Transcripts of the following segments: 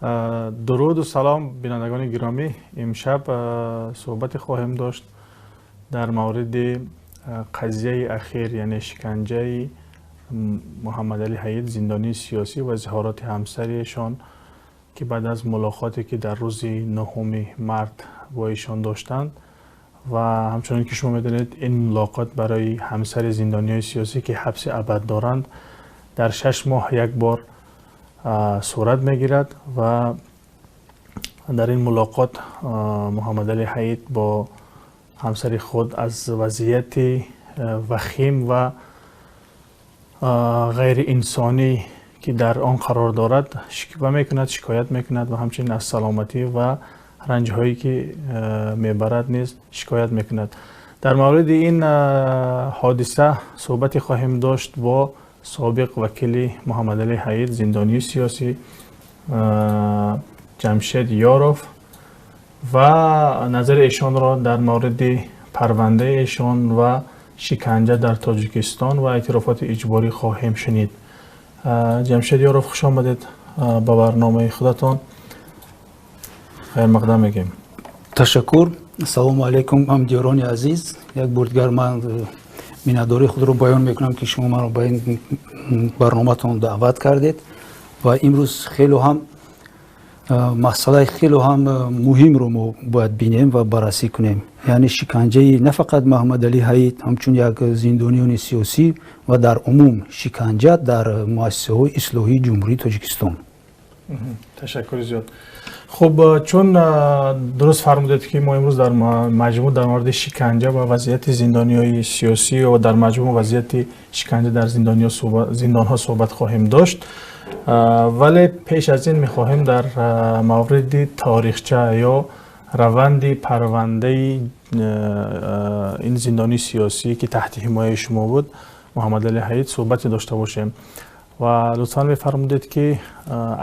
Дуруду салом, бинандагони гиромӣ. Имшаб суҳбате хоҳем дошт дар мавриди қазияи ахир, яъне шиканҷаи Муҳаммадалӣ Ҳаид, зиндонии сиёсӣ, ва изҳороти ҳамсаришон, ки баъд аз мулоқоте, ки дар рӯзи 9 март бо эшон доштанд. Ва ҳамчунон ки шумо медонед, ин мулоқот барои ҳамсари зиндониҳои сиёсӣ, ки ҳабси абад доранд, дар 6 моҳ як бор сурат мегирад. Ва дар ин мулоқот Муҳаммадалӣ Ҳаид бо ҳамсари худ аз вазъияти вахим ва ғайриинсонӣ, ки дар он қарор дорад, шиква мекунад, шикоят мекунад ва ҳамчунин аз саломатӣ ва ранҷҳое, ки мебарад, низ шикоят мекунад. Дар мавриди ин ҳодиса суҳбате хоҳем дошт бо собиқ вакили Муҳаммадалӣ Ҳаид, зиндонии сиёсӣ, Ҷамшед Ёров, ва назари эшонро дар мавриди парвандаи эшон ва шиканҷа дар Тоҷикистон ва эътирофоти иҷборӣ хоҳем шунид. Ҷамшед Ёров, хуш омадед ба барномаи худатон, хайрмақдам мегӯем. Ташаккур. Ассалому алайкум, ҳамдиёрони азиз. Як бор дигар ман миннатдории худро баён мекунам, ки шумо маро ба ин барноматон даъват кардед. Ва имрӯз хело ҳам масъалаи хело ҳам муҳимро мо бояд бинем ва баррасӣ кунем, яъне шиканҷаи на фақат Муҳаммадалӣ Ҳаид ҳамчун як зиндониёни сиёсӣ ва дар умум шиканҷа дар муассисаҳои ислоҳии Ҷумҳурии Тоҷикистон. Ташаккури зиёд. Хуб, чун дуруст фармудед, ки мо имрӯз дар маҷмӯъ дар мавриди шиканҷа ва вазъияти зиндониҳои сиёсӣ ва дар маҷмӯъ вазъияти шиканҷа дар зиндонҳо суҳбат хоҳем дошт, вале пеш аз ин мехоҳем дар мавриди таърихча ё раванди парвандаи ин зиндонии сиёсӣ, ки таҳти ҳимояи шумо буд, Муҳаммадалӣ Ҳаид, суҳбате дошта бошем. Ва лутфан мефармудед, ки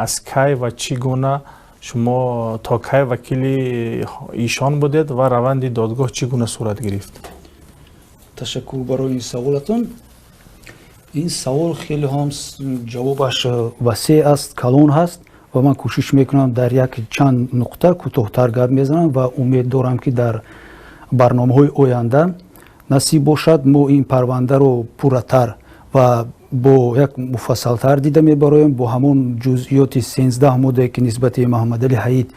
аз кай ва чӣ гуна шумо то кай вакили ишон будед ва раванди додгоҳ чӣ гуна сурат гирифт? Ташаккур барои ин саволатон. Ин савол хеле ҳам ҷавобаш васеъ аст, калон ҳаст ва ман кӯшиш мекунам, дар як чанд нуқта кӯтоҳтар гап мезанам ва умед дорам, ки дар барномаҳои оянда насиб бошад, мо ин парвандаро пурратар ва бо як муфассалтар дида мебароем, бо ҳамон ҷузъиёти 13 моддае, ки нисбати Муҳаммадалӣ Ҳаид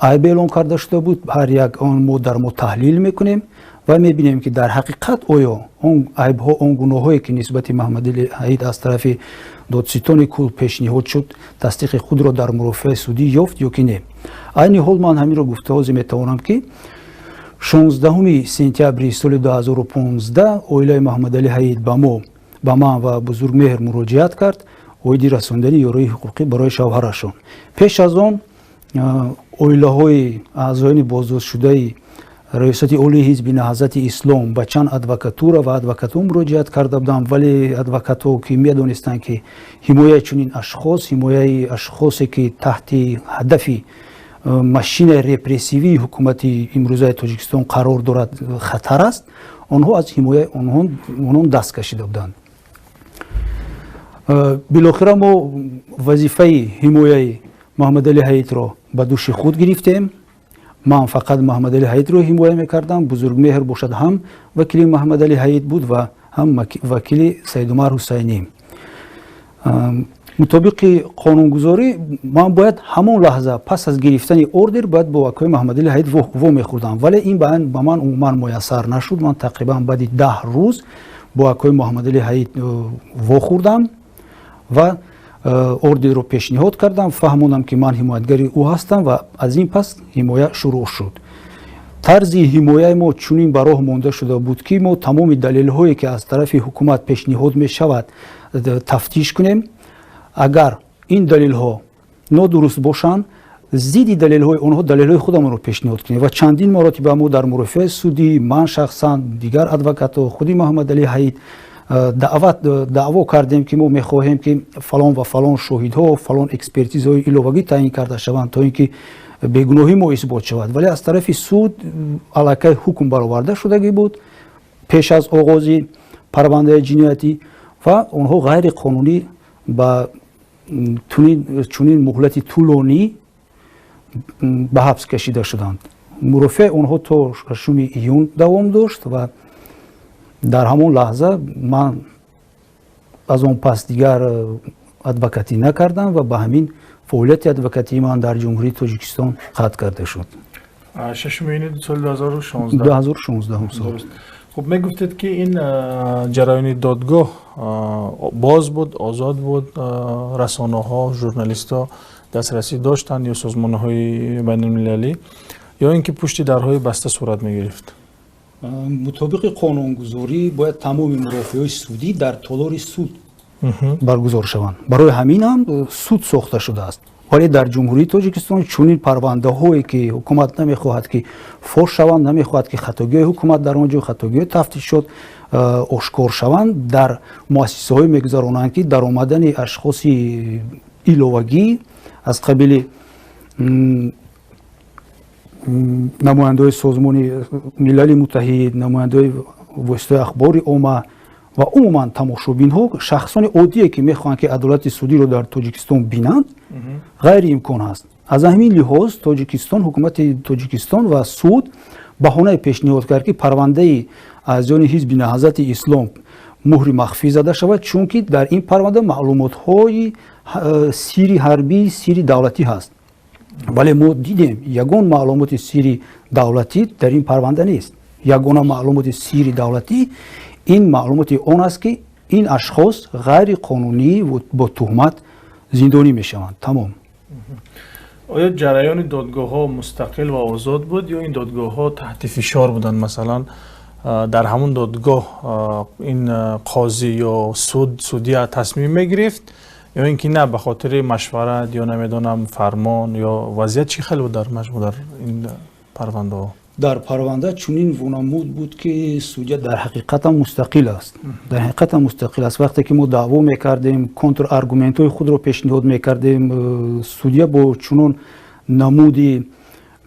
айб эълон карда шуда буд. Ҳар як он моддаро мо таҳлил мекунем ва мебинем, ки дар ҳақиқат оё он айбҳо, он гуноҳҳое, ки нисбати Муҳаммадалӣ Ҳаид аз тарафи додситони кул пешниҳод шуд, тасдиқи худро дар мурофиаи судӣ ёфт ё ки не. Айни ҳол ман ҳаминро гуфта ҳозир метавонам, ки 16 сентябри соли 2015 оилаи Муҳаммадалӣ Ҳаид ба мо, ба ман ва Бузургмеҳр муроҷиат кард оиди расондани ёрии ҳуқуқӣ барои шавҳарашон. Пеш аз он оилаҳои аъзоёни боздоштшудаи Раёсати Олии Ҳизби Наҳзати Ислом ба чанд адвокатура ва адвокатҳо муроҷиат карда буданд, вале адвокатҳо, ки медонистанд, ки ҳимояи чунин ашхос, ҳимояи ашхосе, ки таҳти ҳадафи машинаи репрессивии ҳукумати имрӯзаи Тоҷикистон қарор дорад, хатар аст, онҳо аз ҳимояи онон даст кашида буданд. Билохира мо вазифаи ҳимояи Муҳаммадалӣ Ҳаидро ба дӯши худ гирифтем. Ман фақат Муҳаммадалӣ Ҳаидро ҳимоя мекардам. Бузургмеҳр бошад, ҳам вакили Муҳаммадалӣ Ҳаид буд ва ҳам вакили Саидумар Ҳусайнӣ. Мутобиқи қонунгузорӣ, ман бояд ҳамон лаҳза пас аз гирифтани ордер бояд бо акои Муҳаммадалӣ Ҳаид вомехӯрдам, вале ин ба ман умуман муяссар нашуд. Ман тақрибан баъди 10 рӯз бо акои Муҳаммадалӣ Ҳаид вохӯрдам ва ордерро пешниҳод кардам, фаҳмондам, ки ман ҳимоятгари ӯ ҳастам, ва аз ин пас ҳимоя шурӯъ шуд. Тарзи ҳимояи мо чунин ба роҳ монда шуда буд, ки мо тамоми далелҳое, ки аз тарафи ҳукумат пешниҳод мешавад, тафтиш кунем. Агар ин далелҳо нодуруст бошанд, зидди далелҳои онҳо далелҳои худамонро пешниҳод кунем. Ва чандин маротиба мо дар мурофиаи судӣ, ман шахсан, дигар адвокатҳо, худи Муҳаммадалӣ Ҳаид, даъват даъво кардем, ки мо мехоҳем, ки фалон ва фалон шоҳидҳо, фалон экспертизаҳои иловагӣ таъин карда шаванд, то ин ки бегуноҳӣ мо исбот шавад. Вале аз тарафи суд аллакай ҳукм бароварда шудагӣ буд пеш аз оғози парвандаи ҷиноятӣ ва онҳо ғайриқонунӣ ба чунин муҳлати тӯлонӣ ба ҳабс кашида шуданд. Мурофиаи онҳо то 6 июн давом дошт ва дар ҳамон лаҳза ман аз он пас дигар адвокатӣ накардам ва ба ҳамин фаъолияти адвокатии ман дар Ҷумҳурии Тоҷикистон қатъ карда шуд. 6 июни соли 2016. 2016 сол. Хуб, мегуфтед, ки ин ҷараёни додгоҳ боз буд, озод буд, расонаҳо, журналистҳо дастрасӣ доштанд ё созмонҳои байналмилалӣ, ё ин ки пушти дарҳои баста сурат мегирифт? Мутобиқи қонунгузорӣ бояд тамоми мурофиаҳои судӣ дар толори суд баргузор шаванд. Барои ҳамин ҳам суд сохта шудааст. Вале дар Ҷумҳурии Тоҷикистон чунин парвандаҳое, ки ҳукумат намехоҳад, ки фош шаванд, намехоҳад, ки хатогиҳои ҳукумат дар он ҷо, хатогиҳои тафтишот ошкор шаванд, дар муассисаҳое мегузаронанд, ки даромадани ашхоси иловагӣ аз қабили намояндаҳои Созмони Милали Муттаҳид, намояндаҳои воситаҳои ахбори омма ва умуман тамошобинҳо, шахсони оддие, ки мехоҳанд, ки адолати судиро дар Тоҷикистон бинанд, ғайриимкон ҳаст. Аз ҳамин лиҳоз Тоҷикистон, ҳукумати Тоҷикистон ва суд баҳонае пешниҳод кард, ки парвандаи аъзоёни Ҳизби Наҳзати Ислом муҳри махфӣ зада шавад, чунки дар ин парванда маълумотҳои сири ҳарбӣ, сири давлатӣ ҳаст. Вале мо дидем, ягон маълумоти сири давлатӣ дар ин парванда нест. Ягона маълумоти сири давлатӣ ин маълумоти он аст, ки ин ашхос ғайриқонунӣ бо туҳмат зиндонӣ мешаванд, тамом. Оё ҷараёни додгоҳҳо мустақил ва озод буд ё ин додгоҳҳо таҳти фишор буданд? Масалан, дар ҳамон додгоҳ ин қозӣ ё суд, судья тасмим мегирифт ё ин ки на, ба хотири машварат ё, намедонам, фармон, ё вазъият чӣ хел буд дар маҷмӯъ дар ин парвандаҳо? Дар парванда чунин вонамуд буд, ки судья дар ҳақиқатам мустақил аст, дар ҳақиқатам мустақил аст. Вақте ки мо даъво мекардем, контраргументҳои худро пешниҳод мекардем, судья бо чунон намуди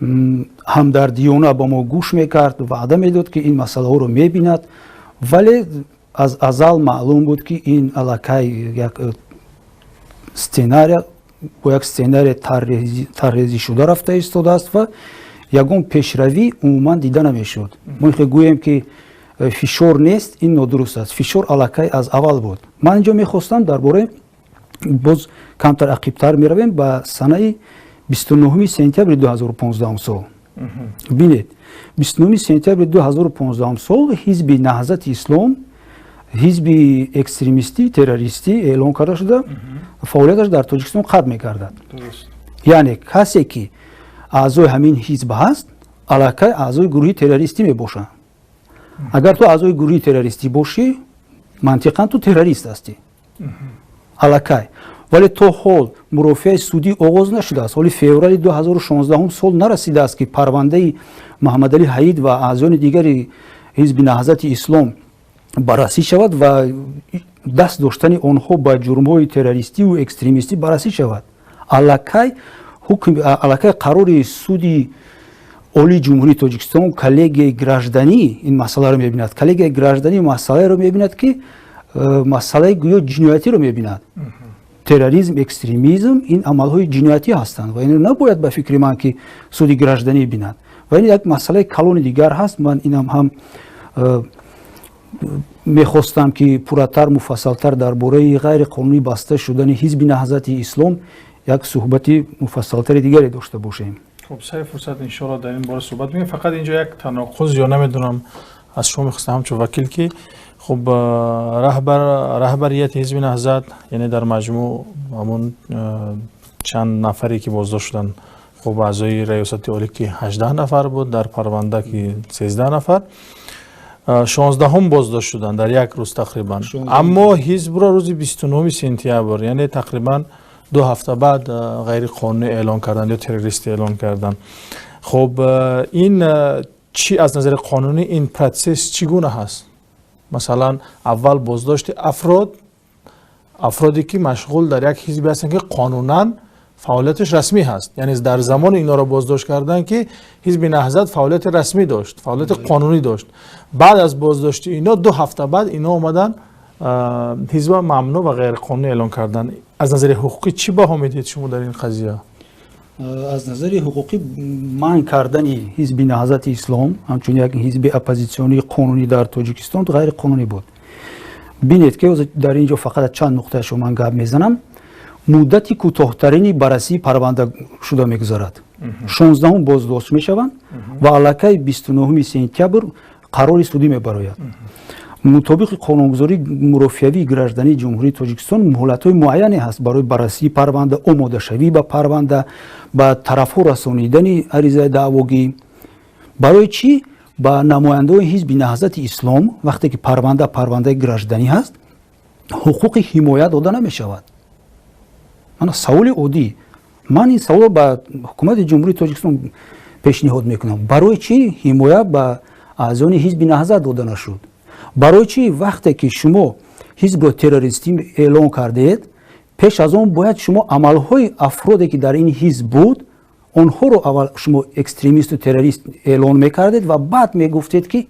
ҳамдардиёна ба мо гӯш мекард, ваъда медод, ки ин масъалаҳоро мебинад. Вале аз азал маълум буд, ки ин аллакай як сценария, бо як сценария тарҳрезӣ шуда рафта истодааст ва ягон пешравӣ умуман дида намешуд. Мо ихе гӯем, ки фишор нест, ин нодуруст аст. Фишор аллакай аз аввал буд. Ман инҷо мехостам дар бораи, боз камтар ақибтар меравем, ба санаи 29 сентябри 2015 сол. Бинед, 29 сентябри 2015 сол Ҳизби Наҳзати Ислом ҳизби экстремистӣ, террористӣ эълон карда шуда, фаъолияташ дар Тоҷикистон қатъ мекардад. Яъне касе, ки аъзои ҳамин ҳизб ҳаст, аллакай аъзои гурӯҳи террористӣ мебошад. Агар ту аъзои гурӯҳи террористӣ бошӣ, мантиқан ту террорист ҳастӣ аллакай. Вале то ҳол мурофиаи судӣ оғоз нашудааст. Ҳоли феврали 2016 сол нарасидааст, ки парвандаи Маҳаммадалӣ Ҳаид ва аъзоёни дигари Ҳизби Наҳзати Ислом баррасӣ шавад ва даст доштани онҳо ба ҷурмҳои террористиву экстремистӣ баррасӣ шавад. Аллакай ҳукм, аллакай қарори Суди Олии Ҷумҳурии Тоҷикистон, коллегияи гражданӣ ин масъаларо мебинад. Коллегияи гражданӣ масъалаеро мебинад, ки масъалаи гӯё ҷиноятиро мебинад. Терроризм, экстремизм ин амалҳои ҷиноятӣ ҳастанд ва инро набояд, ба фикри ман, ки суди гражданӣ бинад. Ва ин як масъалаи калони дигар ҳаст. Ман инам ҳам мехостам, ки пурратар, муфассалтар дар бораи ғайриқонунӣ баста шудани Ҳизби Наҳзати Ислом як суҳбати муфассалтари дигаре дошта бошем. Хуб, сари фурсат, иншоалло, дар ин бора суҳбат мекунем. Фақат инҷо як таноқуз ё намедонам, аз шумо мехостам ҳамчун вакил, ки хуб, раҳбарияти Ҳизби Наҳзат, яъне дар маҷмӯъ ҳамон чанд нафаре, ки боздошт шуданд, хуб, аъзои раёсати олӣ, ки 18 нафар буд, дар парванда ки 13 нафар, 16-ҳум боздошт шуданд дар як рӯз тақрибан. Аммо ҳизбро рӯзи 29 сентябр, яъне тақрибан 2 ҳафта баъд, ғайриқонунӣ эълон карданд ё террористӣ эълон карданд. Хуб, ин чӣ, аз назари қонунӣ ин процесс чӣ гуна ҳаст? Масалан, аввал боздошти афрод, афроде ки машғул дар як ҳизбе ҳастанд, ки қонунан фаъолияташ расмӣ ҳаст, яъне дар замони инҳоро боздошт карданд, ки Ҳизби Наҳзат фаъолияти расмӣ дошт, фаъолияти қонунӣ дошт. Баъд аз боздошти ино, 2 ҳафта баъд, ино омаданд, ҳизба мамнӯъ ва ғайриқонунӣ эълон карданд. Аз назари ҳуқуқӣ чӣ баҳо медиҳед шумо дар ин қазия? Аз назари ҳуқуқӣ манъ кардани Ҳизби Наҳзати Ислом ҳамчун як ҳизби оппозитсионии қонунӣ дар Тоҷикистон ғайриқонунӣ буд. Бинед, ки дар ин ҷо фақат чанд нуқтаашро ман гап мезанам. Муддати кӯтоҳтарини баррасии парванда шуда мегузарад. 16-ум боздошт мешаванд ва аллакай 29 сентябр қарори судӣ мебарояд. Мутобиқи қонунгузории мурофиавии граждании Ҷумҳурии Тоҷикистон муҳлатҳои муайяне ҳаст барои баррасии парванда, омодашавӣ ба парванда, ба тарафҳо расонидани аризаи даъвогӣ. Барои чӣ ба намояндаҳои Ҳизби Наҳзати Ислом, вақте ки парванда парвандаи гражданӣ ҳаст, ҳуқуқи ҳимоя дода намешавад? Мана саволи оддӣ. Ман ин саволро ба ҳукумати Ҷумҳурии Тоҷикистон пешниҳод мекунам: барои чӣ ҳимоя ба аъзони Ҳизби Наҳзат дода нашуд? Барои чӣ вақте ки шумо ҳизбро террористӣ эълон кардед, пеш аз он бояд шумо амалҳои афроде, ки дар ин ҳизб буд, онҳоро аввал шумо экстремисту террорист эълон мекардед ва баъд мегуфтед, ки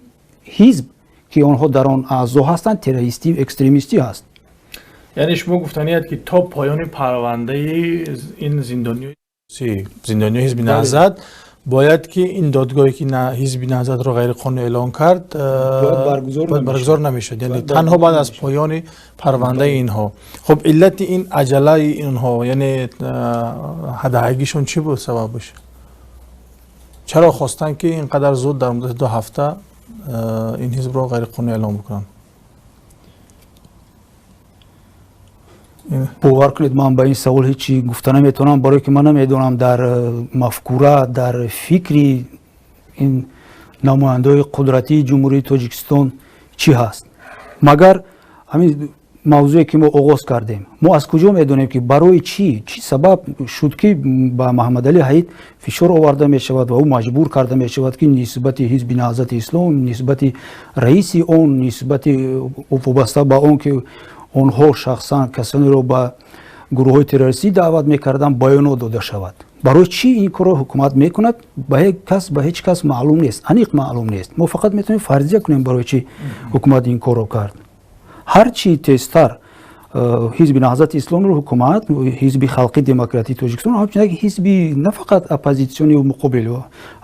ҳизб, ки онҳо дар он аъзо ҳастанд, террористӣ, экстремистӣ ҳаст? Яъне шумо гуфтаният, ки то поёни парвандаи ин зиндониёи Ҳизби Наҳзат бояд ки ин додгоҳе, ки Ҳизби Наҳзатро ғайриқонунӣ эълон кард, баргузор намешуд, яъне танҳо баъд аз поёни парвандаи инҳо. Хуб, иллати ин аҷалаи инҳо, яъне ҳадаҳагишон чӣ буд? Сабабаш, чаро хостанд, ки ин қадар зуд, дар муддати 2 ҳафта ин ҳизбро ғайриқонунӣ эълон бикунанд? Бовар кунед, ман ба ин савол ҳечи гуфта наметавонам, барое ки ман намедонам, дар мафкура, дар фикри ин намояндаҳои қудратии Ҷумҳурии Тоҷикистон чӣ ҳаст. Магар ҳамин мавзӯе, ки мо оғоз кардем, мо аз куҷо медонем, ки барои чӣ, чӣ сабаб шуд, ки ба Маҳаммадалӣ Ҳаид фишор оварда мешавад ва ӯ маҷбур карда мешавад, ки нисбати Ҳизби Наҳзати Ислом, нисбати раиси он, нисбати вобаста ба он ки онҳо шахсан касонеро ба гурӯҳҳои террористӣ даъват мекарданд, баёнот дода шавад? Барои чӣ ин корро ҳукумат мекунад, ба кас, ба ҳеҷ кас маълум нест, аниқ маълум нест. Мо фақат метавонем фарзия кунем, барои чӣ ҳукумат ин корро кард. Ҳар чӣ тезтар Ҳизби Наҳзати Исломро ҳукумат, Ҳизби Халқи Демократии Тоҷикистон ҳамчун як ҳизби на фақат оппозитсионию муқобил,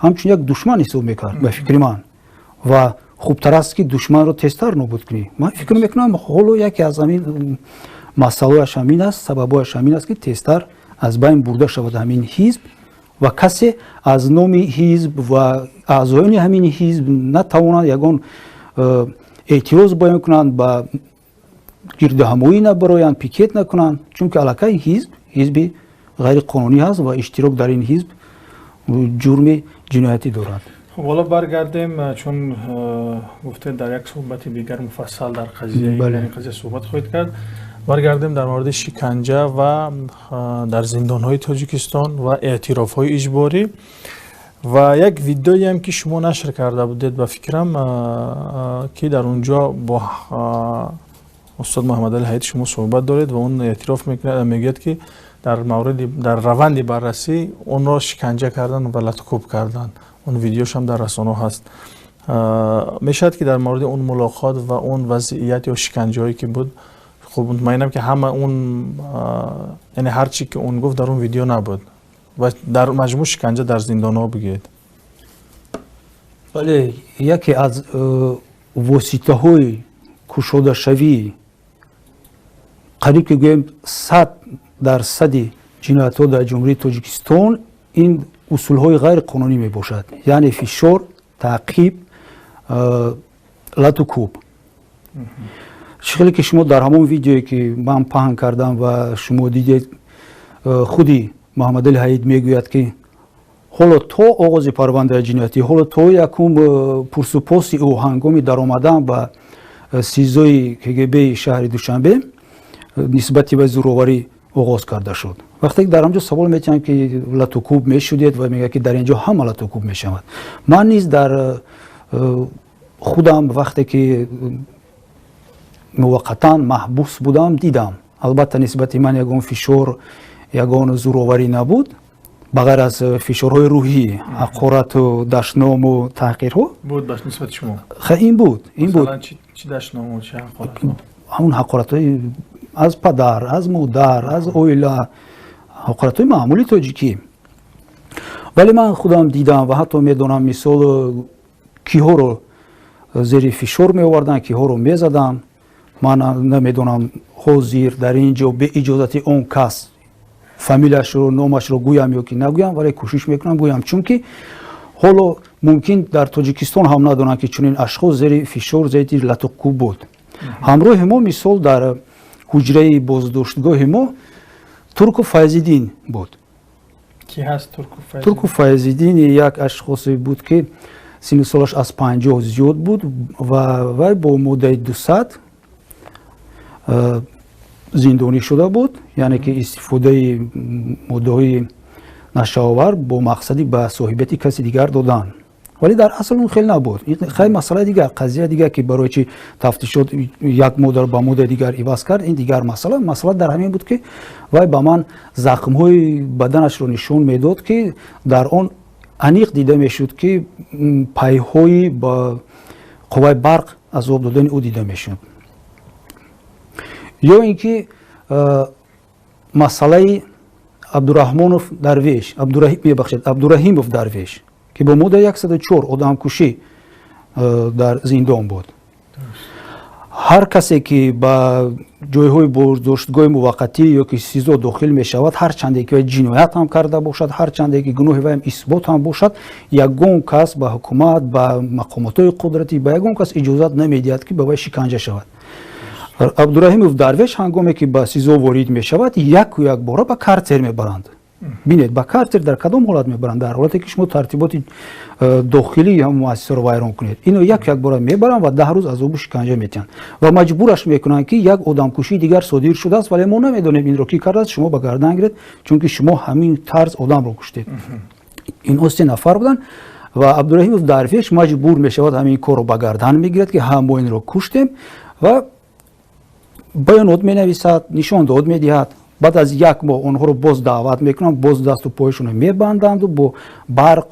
ҳамчун як душман ҳисоб мекард, ба фикри ман. Ва хубтар аст, ки душманро тезтар нобуд кунӣ. Ман фикр мекунам, ҳоло яке аз ҳамин масъалаояш ҳамин аст, сабабҳояш ҳамин аст, ки тезтар аз байн бурда шавад ҳамин ҳизб ва касе аз номи ҳизб ва аъзоёни ҳамин ҳизб натавонанд ягон эътироз баён кунанд, ба гирдиҳамоӣ набароянд, пикет накунанд, чунки аллакай ҳизб ҳизби ғайриқонунӣ ҳаст ва иштирок дар ин ҳизб ҷурми ҷиноятӣ дорад. Хуб, ҳоло баргардем, чун гуфтед, дар як суҳбати дигар муфассал дар қазия суҳбат хоҳед кард. Баргардем дар мавриди шиканҷа ва дар зиндонҳои Тоҷикистон ва эътирофҳои иҷборӣ ва як видеоеам, ки шумо нашр карда будед, ба фикрам, ки дар он ҷо бо устод Муҳаммадали Ҳаид шумо суҳбат доред ва он эътироф мекунад, мегӯяд, ки дар мавриди дар раванди баррасӣ онро шиканҷа кардан ва латукӯб кардан. Он видеошам дар расонаҳо ҳаст. Мешавад, ки дар мавриди он мулоқот ва он вазъият ё шиканҷаҳое, ки буд? Хуб, мутмаинам, ки ҳама он, яъне ҳар чӣ ки он гуфт, дар он видео набуд, ва дар маҷмӯъ шиканҷа дар зиндонҳо бигӯед. Бале, яке аз воситаҳои кушодашавии қариб ки гӯем 100%-и ҷиноятҳо дар Ҷумҳурии Тоҷикистон ин усулҳои ғайриқонунӣ мебошад, яъне фишор, таъқиб, лату кӯб. Чӣ хеле ки шумо дар ҳамон видеое, ки ман паҳн кардам ва шумо дидед, худи Муҳаммадали Ҳаид мегӯяд, ки ҳоло то оғози парвандаи ҷиноятӣ, ҳоло то якум пурсупоси ӯ ҳангоми даромадан ба СИЗОи КГБи шаҳри Душанбе нисбати ба зӯроварӣ оғоз карда шуд. Вақте ки дар ҳамҷо савол метиҳам, ки латукӯб мешудед, ва мегӯяд, ки дар ин ҷо ҳама латукӯб мешавад. Ман низ дар худам, вақте ки муваққатан маҳбус будам, дидам. Албатта, нисбати ман ягон фишор, ягон зӯроварӣ набуд, ба ғайр аз фишорҳои рӯҳӣ, ҳақорату дашному таҳқирҳо. Буд нисбати шумо? Ин буд, ин буд. Чӣ дашному, чӣ ҳақорат? Ҳамун ҳақоратҳои Аз падар, аз модар, аз оила, ҳақоратҳои маъмули тоҷикӣ. Вале ман худам дидам ва ҳатто медонам, мисол, киҳоро зери фишор меоварданд, киҳоро мезаданд. Ман намедонам, ҳозир дар ин ҷо бе иҷозати он кас фамилияшро, номашро гӯям ё ки нагӯям, вале кӯшиш мекунам гӯям, чунки ҳоло мумкин дар Тоҷикистон ҳам надонанд, ки чунин ашхос зери фишор, зери латукӯб буд. Ҳамроҳи мо, мисол, дар ҳуҷраи боздоштгоҳи мо Турку Файзиддин буд. Турку Файзиддин як ашхосе буд, ки синну солаш аз 50 зиёд буд ва вай бо моддаи 200 зиндонӣ шуда буд, яъне ки истифодаи моддаҳои нашаовар бо мақсади ба соҳибияти каси дигар додан. Вале дар асл он хел набуд. Хай, масъалаи дигар, қазия дигар, ки барои чи тафтишот як моддаро ба моддаи дигар иваз кард, ин дигар масъала. Масъала дар ҳамин буд, ки вай ба ман захмҳои баданашро нишон медод, ки дар он аниқ дида мешуд, ки пайҳои ба қувваи барқ азоб додани ӯ дида мешуд. Ё ин ки масъалаи Абдураҳмонов Дарвеш, мебахшед, Абдураҳимов Дарвеш, ки бо моддаи 104 одамкушӣ дар зиндон буд. Ҳар касе ки ба ҷойҳои боздоштгоҳи муваққатӣ ё ки СИЗО дохил мешавад, ҳарчанде ки вай ҷиноят ҳам карда бошад, ҳарчанде ки гуноҳи вайам исбот ҳам бошад, ягон кас ба ҳукумат, ба мақомотҳои қудратӣ, ба ягон кас иҷозат намедиҳад, ки ба вай шиканҷа шавад. Абдураҳимов Дарвеш ҳангоме ки ба СИЗО ворид мешавад, яку якбора ба карцер мебаранд. Бинед, ба карцер дар кадом ҳолат мебаранд? Дар ҳолате ки шумо тартиботи дохилии муассисаро вайрон кунед. Ино яку якбора мебаранд ва 10 рӯз азобу шиканҷа метиҳанд ва маҷбураш мекунанд, ки як одамкушии дигар содир шудааст, вале мо намедонем инро кӣ кардааст, шумо ба гардан гиред, чунки шумо ҳамин тарз одамро куштед. Инҳо се нафар буданд ва Абдураҳимов Дарвеш маҷбур мешавад, ҳамин корро ба гардан мегирад, ки ҳа, мо инро куштем, ва баёнот менависад, нишондод медиҳад. Баъд аз як моҳ онҳоро боз даъват мекунанд, боз дасту поёшонро мебанданду бо барқ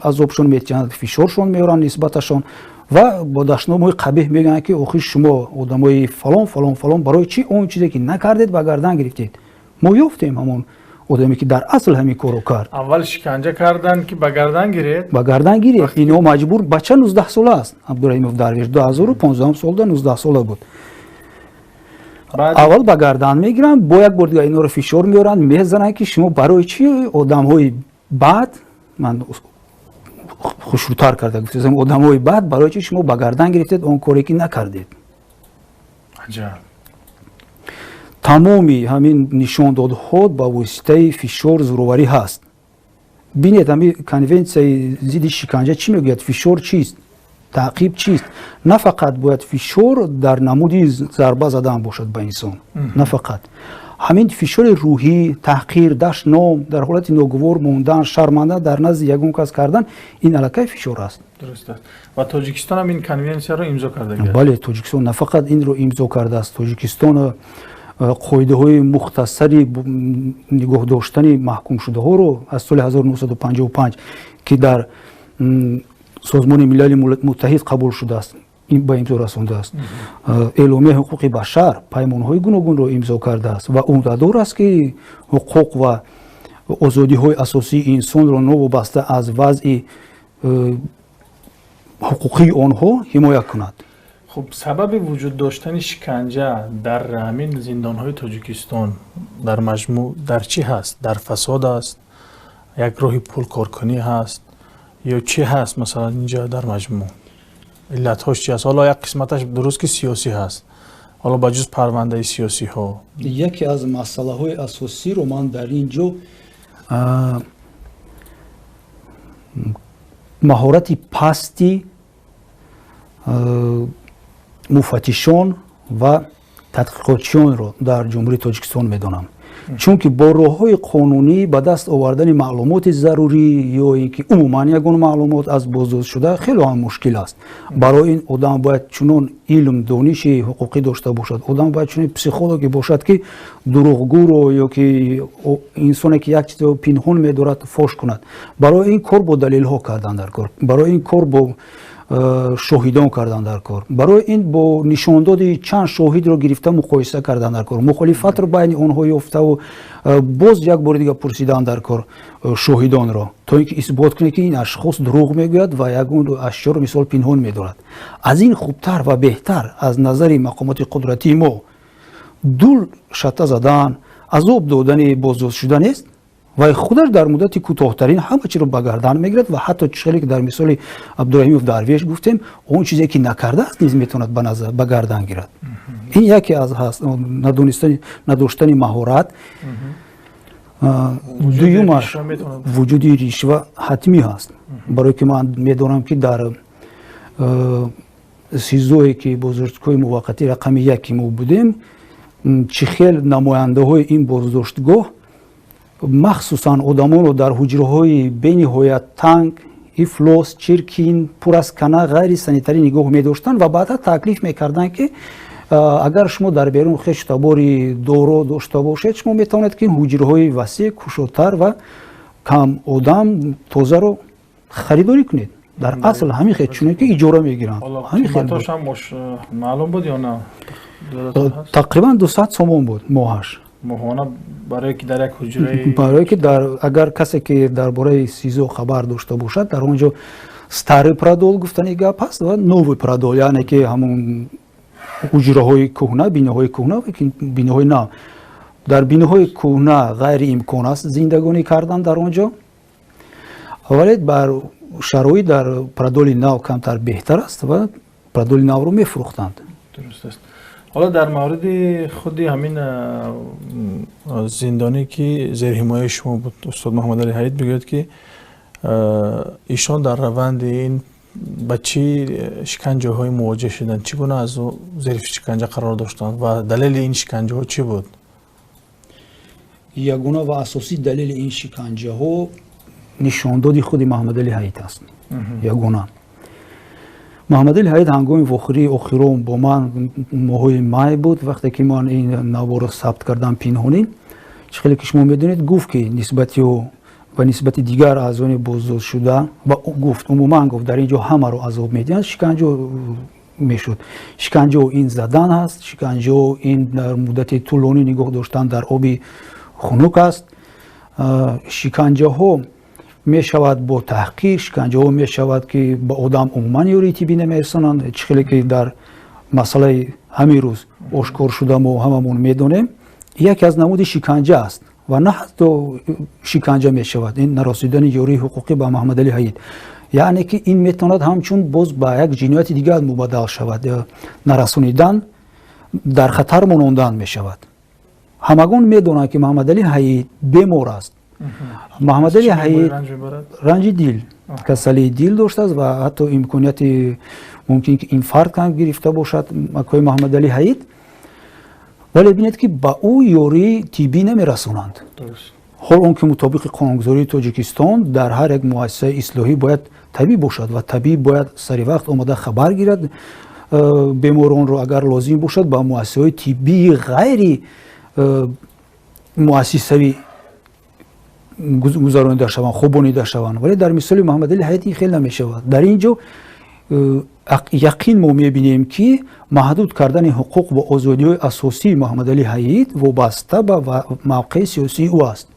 азобшон метиҳанд, фишоршон меоранд нисбаташон ва бо дашномҳои қабеҳ мегӯянд, ки охир шумо одамои фалон, фалон, фалон, барои чӣ он чизе ки накардед, ба гардан гирифтед? Мо ёфтем ҳамон одаме, ки дар асл ҳамин корро кард. Аввал шиканҷа карданд, ки ба гардан гиред. Ба гардан гиред. Ино маҷбур, бача 19 сола аст, Абдураҳимов Дарвеш 2015 солда 19 сола буд. Аввал ба гардан мегиранд, бо як бор дигар инҳоро фишор меоранд, мезананд, ки шумо барои чӣ, одамҳои бад, ман хушрӯтар карда гуфтам, одамҳои бад, барои чӣ шумо ба гардан гирифтед он коре ки накардед? Тамоми ҳамин нишондодҳо ба воситаи фишор, зӯроварӣ ҳаст. Бинед, ҳамин конвенсияи зидди шиканҷа чӣ мегӯяд? Фишор чист? Таъқиб чист? На фақат бояд фишор дар намуди зарба задан бошад ба инсон, на фақат ҳамин фишори рӯҳӣ, таҳқир, дашном, дар ҳолати ногувор мондан, шарманда дар назди ягон кас кардан, ин аллакай фишор аст. Дуруст аст. Ва Тоҷикистон ҳам ин конвенсияро имзо кардагиаст? Бале, Тоҷикистон на фақат инро имзо кардааст, Тоҷикистон қоидаҳои мухтасари нигоҳ доштани маҳкумшудаҳоро аз соли 1955, ки дар Созмони Милали Муттаҳид қабул шудааст, ба имзо расондааст, Эъломияи ҳуқуқи башар, паймонҳои гуногунро имзо кардааст ва ӯҳдадор аст, ки ҳуқуқ ва озодиҳои асосии инсонро новобаста аз вазъи ҳуқуқии онҳо ҳимоя кунад. Хуб, сабаби вуҷуд доштани шиканҷа дар ҳамин зиндонҳои Тоҷикистон дар маҷмӯъ дар чӣ ҳаст? Дар фасод аст, як роҳи пулкоркунӣ ҳаст ё чӣ ҳаст? Масалан, инҷа дар маҷмӯъ иллатҳош чи аст? Ҳоло як қисматаш дуруст, ки сиёсӣ ҳаст, ҳоло ба ҷуз парвандаи сиёсиҳо. Яке аз масъалаҳои асосиро ман дар ин ҷо маҳорати пасти муфаттишон ва тадқиқотчиёнро дар Ҷумҳурии Тоҷикистон медонам, чунки бо роҳҳои қонунӣ ба даст овардани маълумоти зарурӣ ё ин ки умуман ягон маълумот аз боздоштшуда хеле ҳам мушкил аст. Барои ин одам бояд чунон илм, дониши ҳуқуқӣ дошта бошад, одам бояд чунин психологе бошад, ки дурӯғгӯро ё ки инсоне ки як чизро пинҳон медорад, фош кунад. Барои ин кор бо далелҳо кардан дар кор, барои ин кор бо Шоҳидон кардан дар кор. Барои ин бо нишондоди чанд шоҳидро гирифта муқоиса кардан дар кор, мухолифатро байни онҳо ёфтаву боз як бори дигар пурсидан дар кор шоҳидонро, то ин ки исбот кунед, ки ин ашхос дурӯғ мегӯяд ва ягон ашёро, мисол, пинҳон медорад. Аз ин хубтар ва беҳтар аз назари мақомоти қудратии мо дул шата задан, азоб додани боздоштшуда нест. Вай худаш дар муддати кӯтоҳтарин ҳама чиро ба гардан мегирад ва ҳатто чӣ ки дар мисоли Абдураҳимов Дарвеш гуфтем, он чизе ки накардааст, низ метавонад ба гардан гирад. Ин яке аз ҳаст надонистани, надоштани маҳорат. Дуюмаш, вуҷуди ришва ҳатмӣ ҳаст, барое ки ман медонам, ки дар СИЗОе ки боздоштгоҳи муваққатӣ рақами яки мо будем, чӣ хел намояндаҳои ин боздоштгоҳ махсусан одамонро дар ҳуҷраҳои бениҳоят танг, ифлос, чиркин, пур аз кана, ғайрисанитарӣ нигоҳ медоштанд ва баъда таклиф мекарданд, ки агар шумо дар берун хешу табори доро дошта бошед, шумо метавонед, ки ҳуҷраҳои васеъ, кушодтар ва кам одам, тозаро харидорӣ кунед. Дар асл ҳамин хел, чуне ки иҷора мегиранд. Маълум буд ё на? Тақрибан 200 сомон буд моҳаш. Моҳона, барое ки дар як ҳуҷраи Барое ки дар, агар касе ки дар бораи СИЗО хабар дошта бошад, дар он ҷо старый продол гуфтани гап ҳаст ва новый продол, яъне ки ҳамон ҳуҷраҳои кӯҳна, биноҳои кӯҳна ва биноҳои нав. Дар биноҳои кӯҳна ғайриимкон аст зиндагонӣ кардан дар он ҷо, вале бар шароит дар продоли нав камтар беҳтар аст ва продоли навро мефурӯхтанд. Дуруст аст. Ҳоло дар мавриди худи ҳамин зиндонӣ, ки зери ҳимояи шумо буд, устод Муҳаммадалӣ Ҳаид, бигӯяд, ки ишон дар раванди ин ба чӣ шиканҷаҳое мувоҷеҳ шуданд, чӣ гуна аз ӯ зери шиканҷа қарор доштанд ва далели ин шиканҷаҳо чӣ буд? Ягона ва асосӣ далели ин шиканҷаҳо нишондоди худи Муҳаммадалӣ Ҳаид аст. Ягона Муҳаммадалӣ Ҳаид ҳангоми вохӯрии охирон бо ман моҳои май буд, вақте ки ман ин наворо сабт кардам пинҳонӣ, чӣ хеле ки шумо медонед, гуфт, ки нисбати ӯ ва нисбати дигар аъзони боздоштшуда ва гуфт, умуман гуфт, дар ин ҷо ҳамаро азоб медиҳанд, шиканҷо мешуд. Шиканҷо ин задан аст, шиканҷо ин дар муддати тӯлонӣ нигоҳ доштан дар оби хунук аст, шиканҷаҳо мешавад бо таҳқир, шиканҷаҳо мешавад, ки ба одам умуман ёрии тиббӣ намерасонанд, чӣ хеле ки дар масъалаи ҳамин рӯз ошкор шуда, мо ҳамамон медонем, яке аз намуди шиканҷа аст ва на ҳатто шиканҷа мешавад ин нарасидани ёрии ҳуқуқӣ ба Муҳаммадалӣ Ҳаид, яъне ки ин метавонад ҳамчун боз ба як ҷинояти дигар мубаддал шавад, нарасонидан, дар хатар монондан мешавад. Ҳамагон медонанд, ки Муҳаммадалӣ Ҳаид бемор аст. Муҳаммадалӣ Ҳаид ранҷи дил, касалии дил доштааст ва ҳатто имконияти мумкин ки инфаркт ҳам гирифта бошад акои Муҳаммадалӣ Ҳаид, вале бинед, ки ба ӯ ёрии тиббӣ намерасонанд, ҳол он ки мутобиқи қонунгузории Тоҷикистон дар ҳар як муассисаи ислоҳӣ бояд табиб бошад ва табиб бояд сари вақт омада хабар гирад беморонро, агар лозим бошад, ба муассисаҳои тиббии ғайри муассисавӣ гузаронида шаванд, хобонида шаванд. Вале дар мисоли Муҳаммадалӣ Ҳаид ин хел намешавад. Дар ин ҷо яқин мо мебинем, ки маҳдуд кардани ҳуқуқ ва озодиҳои асосии Муҳаммадалӣ Ҳаид вобаста ба мавқеи сиёсии ӯ аст.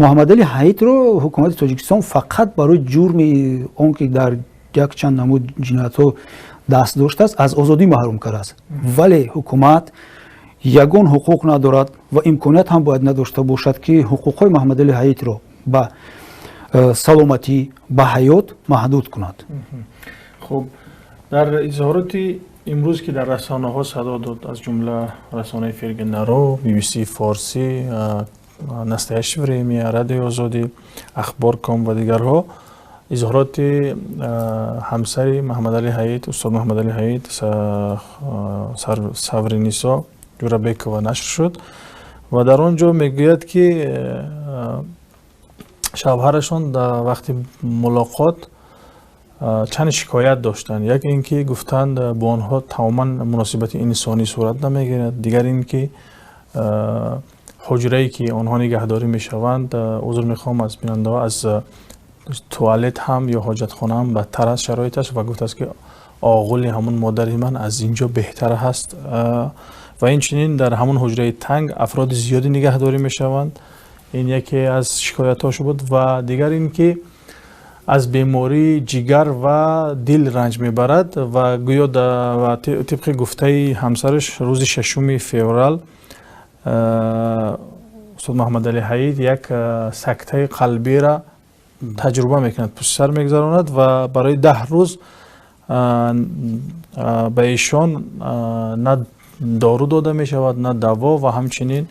Муҳаммадалӣ Ҳаидро ҳукумати Тоҷикистон фақат барои ҷурми он ки дар якчанд намуд ҷиноятҳо даст доштааст, аз озодӣ маҳрум кардааст, вале ҳукумат ягон ҳуқуқ надорад ва имконият ҳам бояд надошта бошад, ки ҳуқуқҳои Муҳаммадалӣ Ҳаидро ба саломатӣ, ба ҳаёт маҳдуд кунад. Хуб, дар изҳороти имрӯз, ки дар расонаҳо садо дод, аз ҷумла расонаи Фиргинаро, BBC Форсӣ, Настоящее время, Радиои Озодӣ, Ахбор ком ва дигарҳо, изҳороти ҳамсари Муҳаммадалӣ Ҳаид, устод Муҳаммадалӣ Ҳаид, Савринисо Ҷурабекова нашр шуд ва дар он ҷо мегӯяд, ки шавҳарашон дар вақти мулоқот чанд шикоят доштанд. Як ин ки гуфтанд, бо онҳо тамоман муносибати инсонӣ сурат намегирад, дигар ин ки ҳуҷрае ки онҳо нигаҳдорӣ мешаванд, узр мехоҳам аз бинандаҳо, аз Туалет ҳам ё ҳоҷатхона ҳам бадтар аст шароиташ ва гуфтааст, ки оғули ҳамун модари ман аз инҷо беҳтар ҳаст. Ва инчунин дар ҳамун ҳуҷраи танг афроди зиёде нигаҳдорӣ мешаванд. Ин яке аз шикоятҳош буд ва дигар ин ки аз бемории ҷигар ва дил ранҷ мебарад ва гӯё тибқи гуфтаи ҳамсараш рӯзи 6 феврал устод Муҳаммадалӣ Ҳаид як сактаи қалбиро таҷруба мекунад, пушти сар мегузаронад ва барои 10 рӯз ба эшон на дору дода мешавад, на даво ва ҳамчунин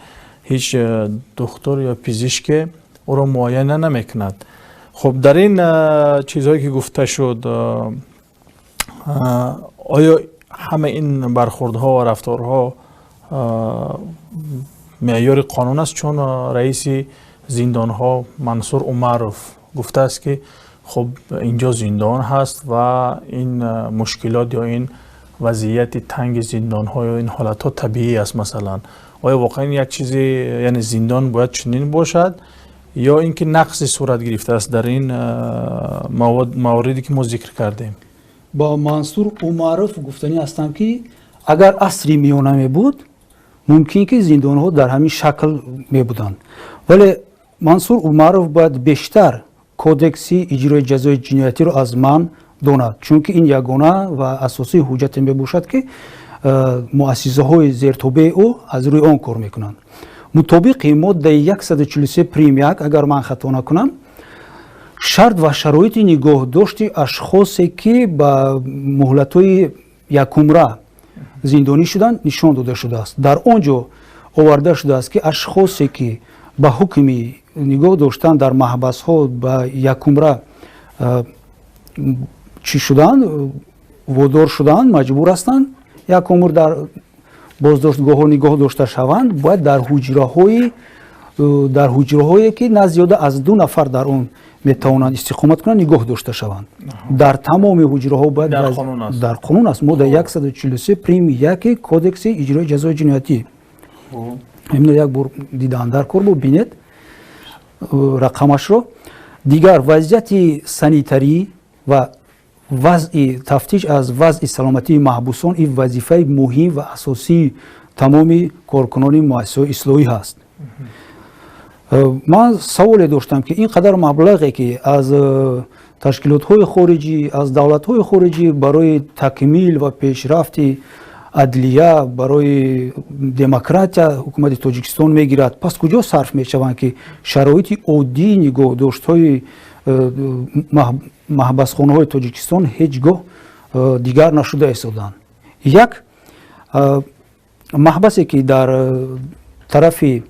ҳеҷ духтур ё пизишке ӯро муоина намекунад. Хуб, дар ин чизҳое ки гуфта шуд, оё ҳама ин бархурдҳо ва рафторҳо меъёри қонун аст? Чун раиси зиндонҳо Мансур Умаров гуфтааст, ки хуб, инҷо зиндон ҳаст ва ин мушкилот ё ин вазъияти танги зиндонҳо ё ин ҳолатҳо табиӣ аст. Масалан, оё воқеан як чизе, яъне зиндон бояд чунин бошад ё ин ки нақсе сурат гирифтааст дар ин мавриде ки мо зикр кардем? Ба Мансур Умаров гуфтанӣ ҳастам, ки агар асри миёна мебуд, мумкин ки зиндонҳо дар ҳамин шакл мебуданд, вале Мансур Умаров бояд бештар кодекси иҷрои ҷазои ҷиноятиро аз ман донад, чунки ин ягона ва асосии ҳуҷҷате мебошад, ки муассисаҳои зертобеи ӯ аз рӯи он кор мекунанд. Мутобиқи моддаи 143 прим 1, агар ман хато накунам, шарт ва шароити нигоҳдошти ашхосе, ки ба муҳлатҳои якумра зиндонӣ шуданд, нишон дода шудааст. Дар он ҷо оварда шудааст, ки ашхосе, ки ба ҳукми нигоҳ доштан дар маҳбасҳо ба якумра чӣ шуданд, водор шуданд, маҷбур ҳастанд як умр дар боздоштгоҳҳо нигоҳ дошта шаванд, бояд дар ҳуҷраҳое, ки на зиёда аз ду нафар дар он метавонанд истиқомат кунанд, нигоҳ дошта шаванд. Дар тамоми ҳуҷраҳо бояд дар қонун аст, модда 143 прим 1 кодекси иҷрои ҷазои ҷиноятӣ. Имно як бор дидан дар кор бо бинед рақамашро. Дигар вазъияти санитарӣ ва вазъи тафтиш аз вазъи саломатии маҳбусон ин вазифаи муҳим ва асосии тамоми коркунони муассисаҳои ислоҳӣ ҳаст. Ман саволе доштам, ки ин қадар маблағе, ки аз ташкилотҳои хориҷӣ, аз давлатҳои хориҷӣ барои такмил ва пешрафти адлия, барои демократия ҳукумати Тоҷикистон мегирад, пас куҷо сарф мешаванд, ки шароити оддии нигоҳдоштҳои маҳбасхонаҳои Тоҷикистон ҳеҷ гоҳ дигар нашуда истоданд? Як маҳбасе, ки дар тарафи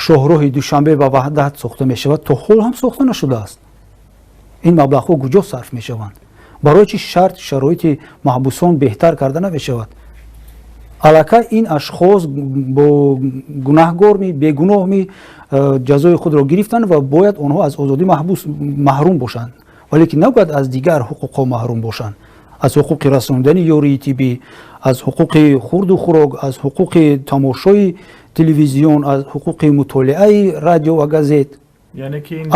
шоҳроҳи Душанбе ба Ваҳдат сохта мешавад, то ҳол ҳам сохта нашудааст. Ин маблағҳо куҷо сарф мешаванд? Барои чи шарт шароити маҳбусон беҳтар карда намешавад? Аллакай ин ашхос бо гунаҳгорми, бегуноҳми, ҷазои худро гирифтанд ва бояд онҳо аз озодӣ маҳрум бошанд, вале ки набояд аз дигар ҳуқуқҳо маҳрум бошанд: аз ҳуқуқи расондани ёрии тиббӣ, аз ҳуқуқи хурду хӯрок, аз ҳуқуқи тамошои телевизион, аз ҳуқуқи мутолиаи радио ва газет.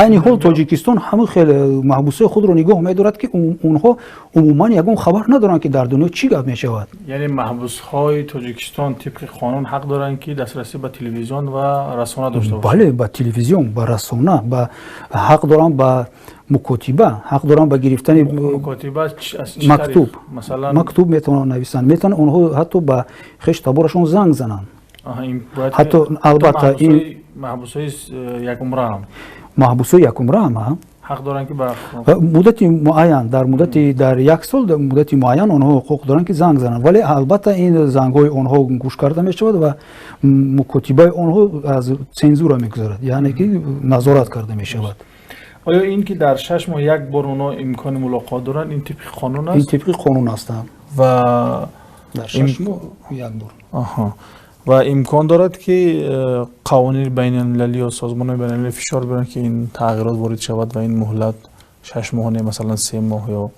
Айни ҳол Тоҷикистон ҳамин хел маҳбусои худро нигоҳ медорад, ки онҳо умуман ягон хабар надоранд, ки дар дунё чӣ гап мешавад. Яъне маҳбусҳои Тоҷикистон тибқи қонун ҳақ доранд, ки дастрасӣ ба телевизион ва расона дошта бошанд? Бале, ба телевизион, ба расона, ба ҳақ доранд, ба мукотиба ҳақ доранд, ба гирифтани мактуб. Мактуб метавонанд нависанд, метавонанд онҳо ҳатто ба хеш таборашон занг зананд. Ҳатто, албатта, ин маҳбусҳои якумраам? Маҳбусҳои якумраам. Ҳақ доранд, ки ба муддати муайян, дар муддати дар як сол, дар муддати муайян онҳо ҳуқуқ доранд, ки занг зананд, вале албатта ин зангҳои онҳо гӯш карда мешавад ва мукотибаи онҳо аз цензура мегузарад, яъне ки назорат карда мешавад. Оё ин ки дар 6 моҳ як бор онҳо имкони мулоқот доранд, ин тибқи қонун аст? Ин тибқи қонун аст. Ва дар 6 моҳ як бор. Ва имкон дорад, ки қавонини байналмилалӣ ё созмонҳои байналмилалӣ фишор биёранд, ки ин тағйирот ворид шавад ва ин муҳлат 6 моҳ не, масалан, 3 моҳ ё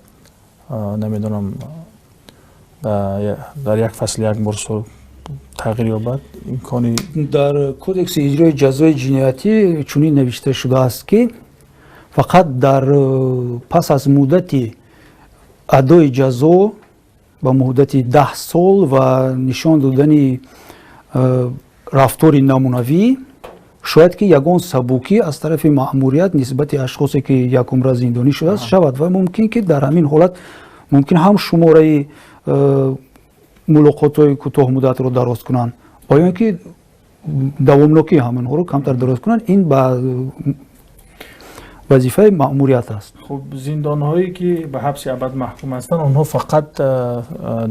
намедонам, дар як фасл як бор тағйир ёбад? Имкони Дар кодекси иҷрои ҷазои ҷиноятӣ чунин навишта шудааст, ки Фақат дар пас аз муддати адои ҷазо ба муҳдати 10 сол ва нишон додани рафтори намунавӣ шояд ки ягон сабукӣ аз тарафи маъмурият нисбати ашхосе, ки якумра зиндонӣ шудааст, шавад. Ва мумкин ки дар ҳамин ҳолат мумкин ҳам шумораи мулоқотҳои кӯтоҳмуддатро дароз кунанд ва ё ин ки давомнокии ҳаминҳоро камтар дароз кунанд. Ин ба вазифаи маъмурият аст. Хуб, зиндонҳое, ки ба ҳабси абад маҳкум ҳастанд, онҳо фақат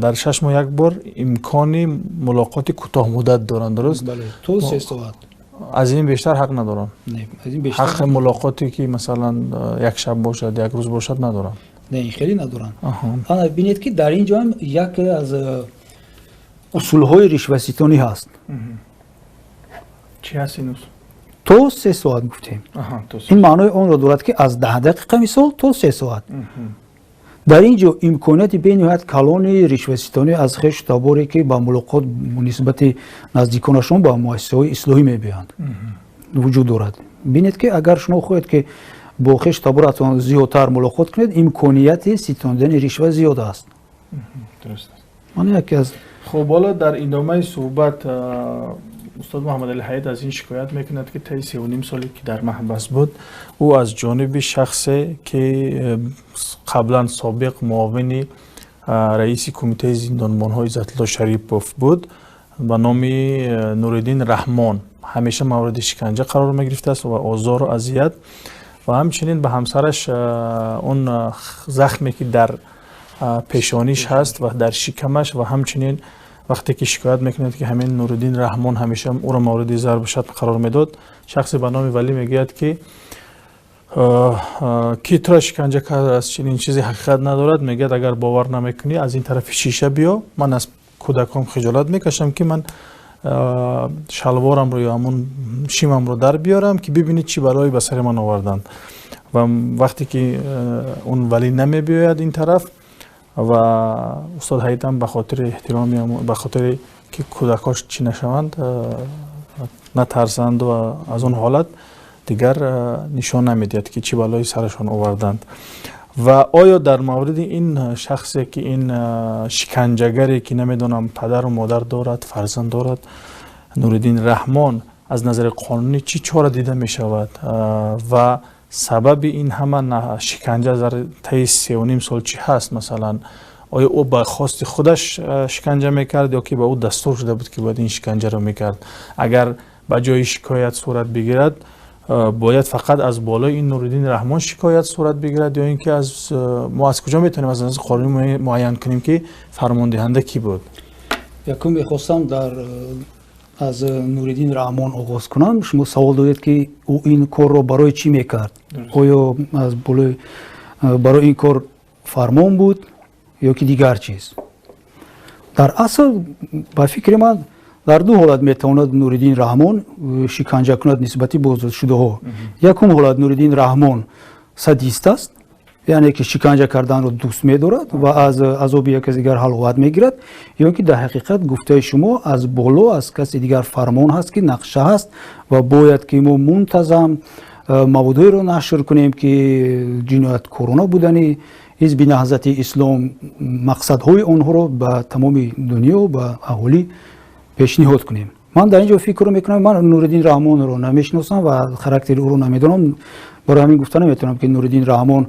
дар 6 моҳ як бор имкони мулоқоти кӯтоҳмуддат доранд, дуруст? То 3 соат. Аз ин бештар ҳақ надоранд? Ҳаққи мулоқоте, ки масалан, як шаб бошад, як рӯз бошад, надоранд? Не, ин хеле надоранд. Ана бинед, ки дар ин ҷо ҳам яке аз усулҳои ришваситонӣ ҳаст. Чӣ ҳаст ин усул? То 3 соат гуфтем. Ин маънои онро дорад, ки аз 10 дақиқа, мисол, то 3 соат. Дар ин ҷо имконияти бениҳоят калони ришваситонӣ аз хешу таборе, ки ба мулоқот нисбати наздиконашон ба муассисаҳои ислоҳӣ мебиёянд, вуҷуд дорад. Бинед, ки агар шумо хоҳед, ки бо хешу таборатон зиёдтар мулоқот кунед, имконияти ситондани ришва зиёд аст. Ман яке аз Хуб, ҳоло дар идомаи суҳбат устод Муҳаммадали Ҳаид аз ин шикоят мекунад, ки таи 3,5 соле, ки дар маҳбас буд, ӯ аз ҷониби шахсе, ки қаблан собиқ муовини раиси кумитаи зиндонбонҳо Иззатулло Шарипов буд, ба номи Нуриддин Раҳмон, ҳамеша мавриди шиканҷа қарор мегирифтааст ва озору азият. Ва ҳамчунин ба ҳамсараш он захме, ки дар пешониш ҳаст ва дар шикамаш. Ва ҳамчунин вақте ки шикоят мекунад, ки ҳамин Нуриддин Раҳмон ҳамеша ӯро мавриди зарбу шатм қарор медод, шахсе ба номи Валӣ мегӯяд, ки туро шиканҷа кардааст, чунин чизе ҳақиқат надорад. Мегӯяд, агар бовар намекунӣ, аз ин тарафи шиша биё, ман аз кӯдакон хиҷолат мекашам, ки ман шалворамро ё ҳамун шимамро дар биёрам, ки бибинӣ чӣ балое ба сари ман оварданд. Ва вақте ки он Валӣ намебиёяд ин тараф ва устод Ҳаитам ба хотири эҳтироми, ба хотире ки кӯдакош чӣ нашаванд, натарсанд ва аз он ҳолат дигар нишон намедиҳад, ки чӣ балои сарашон оварданд. Ва оё дар мавриди ин шахсе, ки ин шиканҷагаре, ки намедонам, падару модар дорад, фарзанд дорад, Нуриддин Раҳмон, аз назари қонунӣ чӣ чора дида мешавад ва сабаби ин ҳама шиканҷа дар таи 3,5 сол чӣ ҳаст? Масалан, оё ӯ ба хости худаш шиканҷа мекард ё ки ба ӯ дастур шуда буд, ки бояд ин шиканҷаро мекард? Агар ба ҷои шикоят сурат бигирад, бояд фақат аз болои ин Нуриддин Раҳмон шикоят сурат бигирад ё ин ки аз мо аз куҷо метавонем аз назари қонунӣ муайян кунем, ки фармондиҳанда кӣ буд? Якум, мехостам дар аз Нуриддин Раҳмон оғоз кунам. Шумо савол додед, ки ӯ ин корро барои чӣ мекард, оё аз болои барои ин кор фармон буд ё ки дигар чиз. Дар асл, ба фикри ман, дар ду ҳолат метавонад Нуриддин Раҳмон шиканҷа кунад нисбати боздоштшудаҳо. Якум ҳолат, Нуриддин Раҳмон садист аст, яъне ки шиканҷа карданро дӯст медорад ва аз азоби як каси дигар ҳаловат мегирад, ё ки дар ҳақиқат, гуфтаи шумо, аз боло, аз каси дигар фармон ҳаст, ки нақша ҳаст ва бояд ки мо мунтазам маводҳоеро нашр кунем, ки ҷинояткорона будани Ҳизби Наҳзати Ислом, мақсадҳои онҳоро ба тамоми дунё, ба аҳолӣ пешниҳод кунем. Ман дар ин ҷо фикр мекунам, ман Нуриддин Раҳмонро намешиносам ва характери ӯро намедонам, барои ҳамин гуфта наметавонам, ки Нуриддин Раҳмон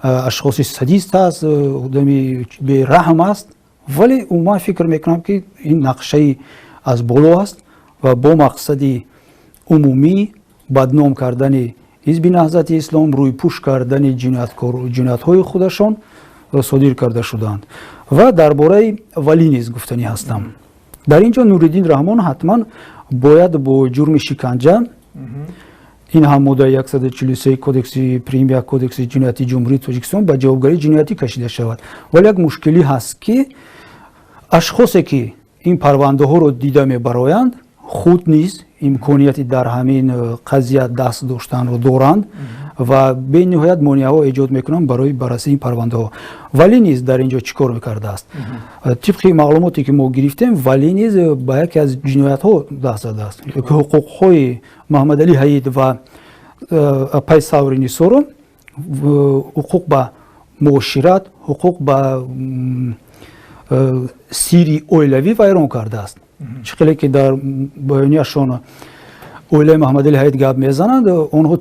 ашхоси садист аст, одами бераҳм аст. Вале умуман фикр мекунам, ки ин нақшаи аз боло аст ва бо мақсади умумӣ бадном кардани Ҳизби Наҳзати Ислом, рӯйпӯш кардани ҷиноятҳои худашон содир карда шудаанд. Ва дар бораи Валӣ низ гуфтанӣ ҳастам. Дар ин ҷо Нуриддин Раҳмон ҳатман бояд бо ҷурми шиканҷа, ин ҳам моддаи 143 кодекси прим 1 Кодекси ҷиноятии Ҷумҳурии Тоҷикистон, ба ҷавобгарии ҷиноятӣ кашида шавад. Вале як мушкилӣ ҳаст, ки ашхосе, ки ин парвандаҳоро дида мебароянд, худ низ имконияти дар ҳамин қазия даст доштанро доранд ва бениҳоят монеаҳо эҷод мекунанд барои баррасии ин парвандаҳо. Валӣ низ дар ин ҷо чӣ кор мекардааст? Тибқи маълумоте, ки мо гирифтем, Валӣ низ ба яке аз ҷиноятҳо даст задааст, ки ҳуқуқҳои Маҳаммадалӣ Ҳаид ва апай Саври Нисоро ҳуқуқ ба муошират, ҳуқуқ ба сирри оилавӣ вайрон кардааст. Чӣ хеле ки дар баёнияшон оилаи Муҳаммадали Ҳаид гап мезананд, онҳо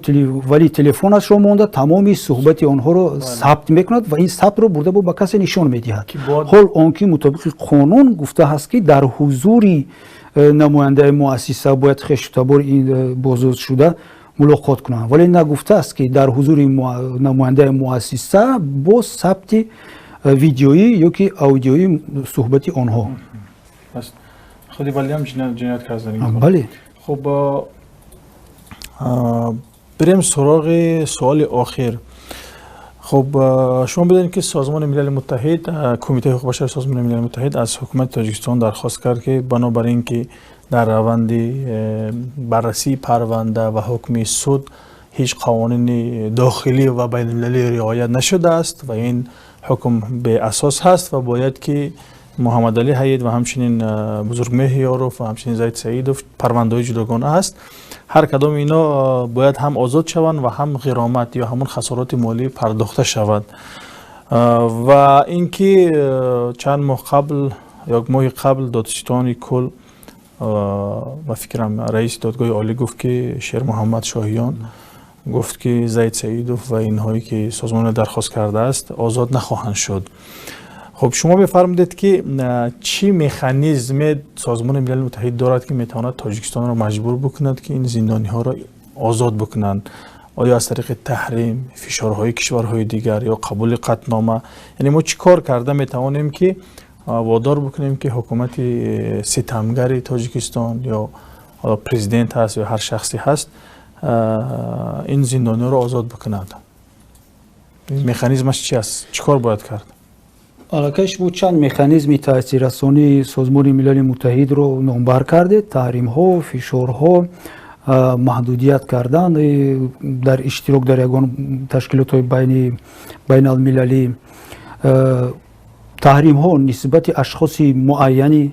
вали телефонашро монда, тамоми суҳбати онҳоро сабт мекунад ва ин сабтро бурда бо ба касе нишон медиҳад. Ҳол он ки мутобиқи қонун гуфта ҳаст, ки дар ҳузури намояндаи муассиса бояд хешу табори ин боздоштшуда мулоқот кунанд, вале нагуфтааст, ки дар ҳузури намояндаи муассиса бо сабти видеоӣ ё ки аудиоӣ суҳбати онҳо. Худи валиам ҷиноят кардан. Бале. Хуб, бирем суроғи суоли охир. Хуб, шумо бидонед, ки Созмони Милали Муттаҳид, Кумитаи ҳуқуқи башари Созмони Милали Муттаҳид аз ҳукумати Тоҷикистон дархост кард, ки бинобар ин ки дар раванди баррасии парванда ва ҳукми суд ҳеҷ қавонини дохилӣ ва байналмилалӣ риоят нашудааст ва ин ҳукм беасос ҳаст ва бояд ки Муҳаммадалӣ Ҳаид ва ҳамчунин Бузургмеҳр Ёров ва ҳамчунин Зайд Саидов, парвандаҳои ҷудогона ҳаст, ҳар кадоми ино бояд ҳам озод шаванд ва ҳам ғиромат ё ҳамон хасороти молӣ пардохта шавад. Ва ин ки чанд моҳ қабл, як моҳи қабл, додситони кул, ба фикрам, раиси Додгоҳи Олӣ гуфт, ки Шермуҳаммад Шоҳиён гуфт, ки Зайд Саидов ва инҳое ки созмон дархост кардааст, озод нахоҳанд шуд. Хуб, шумо мефармудед, ки чӣ механизме Созмони Милали Муттаҳид дорад, ки метавонад Тоҷикистонро маҷбур бикунад, ки ин зиндониҳоро озод бикунанд? Оё аз тариқи таҳрим, фишорҳои кишварҳои дигар ё қабули қатънома? Яъне мо чӣ кор карда метавонем, ки водор бикунем, ки ҳукумати ситамгари Тоҷикистон ё президент ҳаст ё ҳар шахсе ҳаст, ин зиндониҳоро озод бикунад? Механизмаш чи аст? Чӣ кор бояд кард? Аллакай шумо чанд механизми таъсиррасонии Созмони Милали Муттаҳидро номбар кардед: таҳримҳо, фишорҳо, маҳдудият кардан дар иштирок дар ягон ташкилотҳои байналмилалӣ, таҳримҳо нисбати ашхоси муайяне,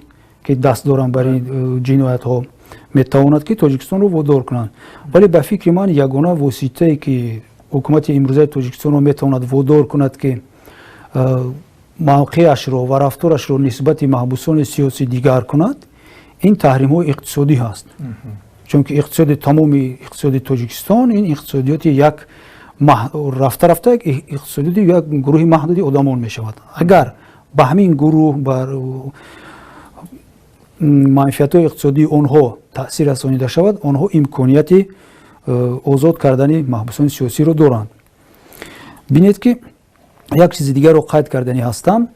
ки даст доранд бар ин ҷиноятҳо, метавонад, ки Тоҷикистонро водор кунанд. Вале ба фикри ман, ягона воситае, ки ҳукумати имрӯзаи Тоҷикистонро метавонад водор кунад, ки мавқеашро ва рафторашро нисбати маҳбусони сиёсӣ дигар кунад, ин таҳримҳои иқтисодӣ ҳаст, чунки иқтисоди, тамоми иқтисоди Тоҷикистон ин иқтисодиёти як рафта рафта иқтисодиёти як гурӯҳи маҳдуди одамон мешавад. Агар ба ҳамин гурӯҳ, бар манфиатҳои иқтисодии онҳо таъсир расонида шавад, онҳо имконияти озод кардани маҳбусони сиёсиро доранд. Бинед, ки як чизи дигарро қайд карданӣ ҳастам.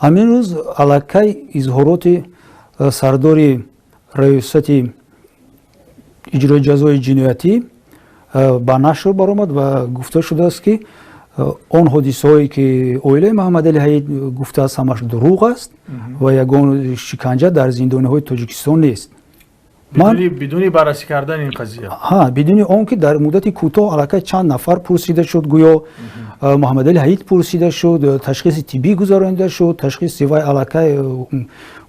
Ҳамин рӯз аллакай изҳороти сардори раёсати иҷрои ҷазои ҷиноятӣ ба нашр баромад ва гуфта шудааст, ки он ҳодисаҳое, ки оилаи Муҳаммадали Ҳаид гуфтааст, ҳамаш дурӯғ аст ва ягон шиканҷа дар зиндониҳои Тоҷикистон нест. Бидуни баррасӣ кардани ин қазия. Ҳа, бидуни он ки дар муддати кӯтоҳ аллакай чанд нафар пурсида шуд, гӯё Муҳаммадали Ҳаид пурсида шуд, ташхиси тиббӣ гузаронида шуд, ташхиси вай аллакай,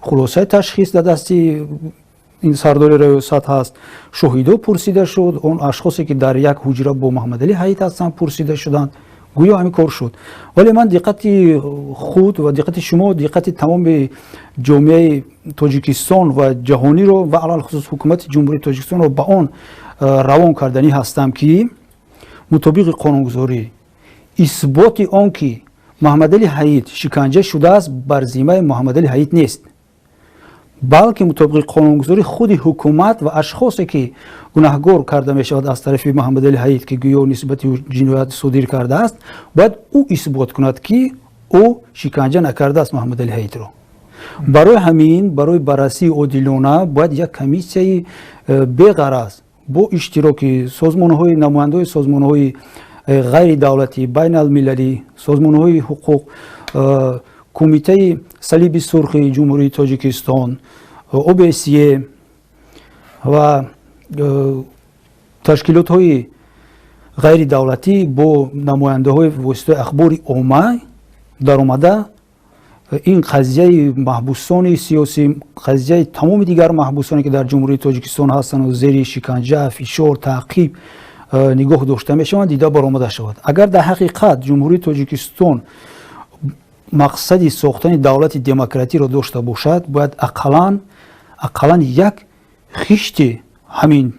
хулосаи ташхис дар дасти ин сардори раёсат ҳаст, шоҳидо пурсида шуд, он ашхосе, ки дар як ҳуҷра бо Муҳаммадали Ҳаид ҳастанд, пурсида шуданд. Гӯё ҳамин кор шуд. Вале ман диққати худ ва диққати шумо, диққати тамоми ҷомеаи Тоҷикистон ва ҷаҳониро ва алалхусус ҳукумати Ҷумҳурии Тоҷикистонро ба он равон карданӣ ҳастам, ки мутобиқи қонунгузорӣ исботи он ки Муҳаммадали Ҳаид шиканҷа шудааст, бар зиммаи Муҳаммадали Ҳаид нест, балки мутобиқи қонунгузорӣ худи ҳукумат ва ашхосе, ки гунаҳгор карда мешавад аз тарафи Муҳаммадали Ҳаид, ки гӯё нисбати ҷиноят содир кардааст, бояд ӯ исбот кунад, ки ӯ шиканҷа накардааст Муҳаммадали Ҳаидро. Барои ҳамин, барои баррасии одилона бояд як комиссияи беғараз бо иштироки созмонҳои, намояндаҳои созмонҳои ғайридавлатӣ, байналмилалӣ, созмонҳои ҳуқуқ, Кумитаи Салиби Сурхи Ҷумҳурии Тоҷикистон, ОБСЕ ва ташкилотҳои ғайридавлатӣ бо намояндаҳои воситаи ахбори омма даромада, ин қазияи маҳбусони сиёсӣ, қазияи тамоми дигар маҳбусоне, ки дар Ҷумҳурии Тоҷикистон ҳастанд, зери шиканҷа, фишор, таъқиб. Нигоҳ дошта мешаванд, дида баромада шавад. Агар дар ҳақиқат Ҷумҳурии Тоҷикистон мақсади сохтани давлати демократиро дошта бошад, бояд ақаллан як хишти ҳамин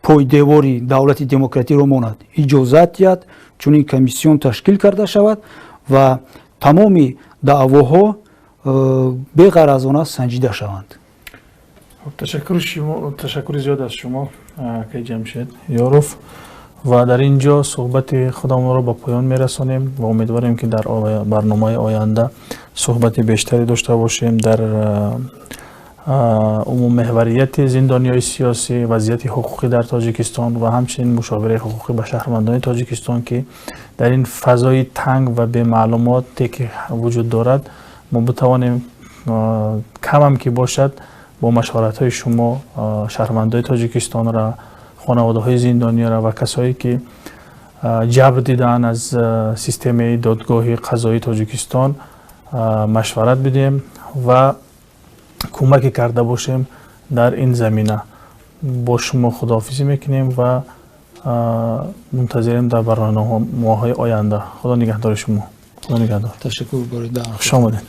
пойдевори давлати демократиро монад, иҷозат диҳад чунин комиссион ташкил карда шавад ва тамоми даъвоҳо беғаразона санҷида шаванд. Ташаккури зиёд аз шумо, акаи Ҷамшед Ёров. Ва дар ин ҷо суҳбати худамонро ба поён мерасонем ва умедворем, ки дар барномаи оянда суҳбати бештаре дошта бошем дар умуммеҳварияти зиндониҳои сиёсӣ, вазъияти ҳуқуқӣ дар Тоҷикистон ва ҳамчунин мушовираи ҳуқуқӣ ба шаҳрвандони Тоҷикистон, ки дар ин фазои танг ва бемаълумоте, ки вуҷуд дорад, мо битавонем камам ки бошад бо машваратҳои шумо шаҳрвандои Тоҷикистонро, хонаводаҳои зиндониро ва касое, ки ҷабр дидаанд аз системаи додгоҳи қазоии Тоҷикистон, машварат бидиҳем ва кӯмаке карда бошем дар ин замина. Бо шумо худоҳофизӣ мекунем ва мунтазирем дар барномаҳои оянда. Худо нигаҳдори шумо, худо нигаҳдор. Ташаккур барои даъват. Хуш омадед.